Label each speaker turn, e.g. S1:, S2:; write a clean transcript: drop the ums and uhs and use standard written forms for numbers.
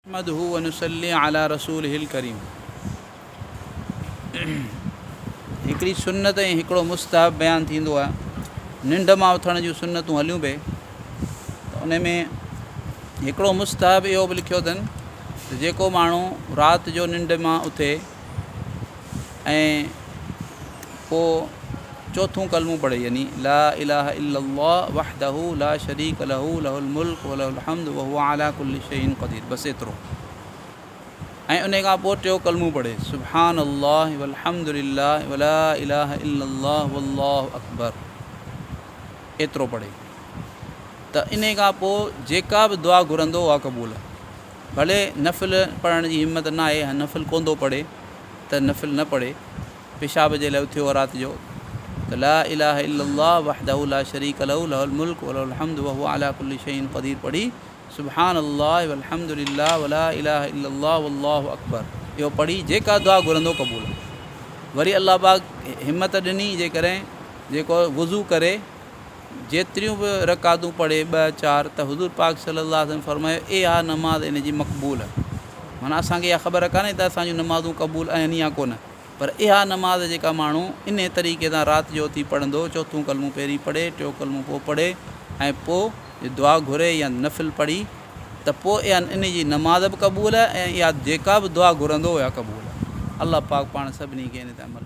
S1: نحمده ونصلي علي رسوله الڪريم هڪڙي سنت ۽ هڪڙو مستحب بيان ٿيندو آهي. ننڊ مان اٿڻ جون سنتون هليون پئي ته ان ۾ هڪڙو مستحب اهو به لکيو اٿن ته جيڪو ماڻهو رات جو ننڊ مان اٿي ۽ پوء چوٿون ڪلمو پڙهي يعني لا اله الا الله وحده لا شريڪ له له الملڪ وله الحمد وهو علي ڪل شيء قدير بس ايترو ۽ انهي کان پوء ٽيو ڪلمو پڙهي سبحان الله والحمد لله ولا اله الا الله والله اڪبر ايترو پڙهي ته انهي کان پوء جيڪا به دعا گهرندو اها قبول. ڀلي نفل پڙهڻ جي همت نه آهي نفل ڪوندو پڙهي ته نفل نه پڙهي. پيشاب جي لاء اٿيو رات جو ته لا اله الا الله وحده لا شريڪ له له الملڪ وله الحمد وهو علي ڪل شيء قدير پڙهي سبحان الله والحمد لله ولا اله الا الله والله اڪبر اهو پڙهي جيڪا دعا گهرندو قبول. وري الله پاڪ همت ڏني جيڪڏهن جيڪو وضو ڪري جيتريون به رڪعتون پڙهي ٻه چار ته حضور پاڪ صلي الله عليه وسلم فرمايو اها نماز ان جي مقبول آهي. معنيٰ اسان کي اها خبر ڪانهي ته اسان جون نمازون قبول آهن يا ڪونه پر اها نماز جيڪا ماڻهو انهي طريقي سان رات جو اٿي پڙهندو چوٿون ڪلمو پهرين پڙهي ٽيون ڪلمو پوء پڙهي ۽ پوء دعا گهري يا نفل پڙهي ته پوء اها انهي جي نماز به قبول آهي ۽ اها جيڪا به دعا گهرندو اها قبول آهي. الله پاڪ پاڻ سڀني کي ان تي عمل.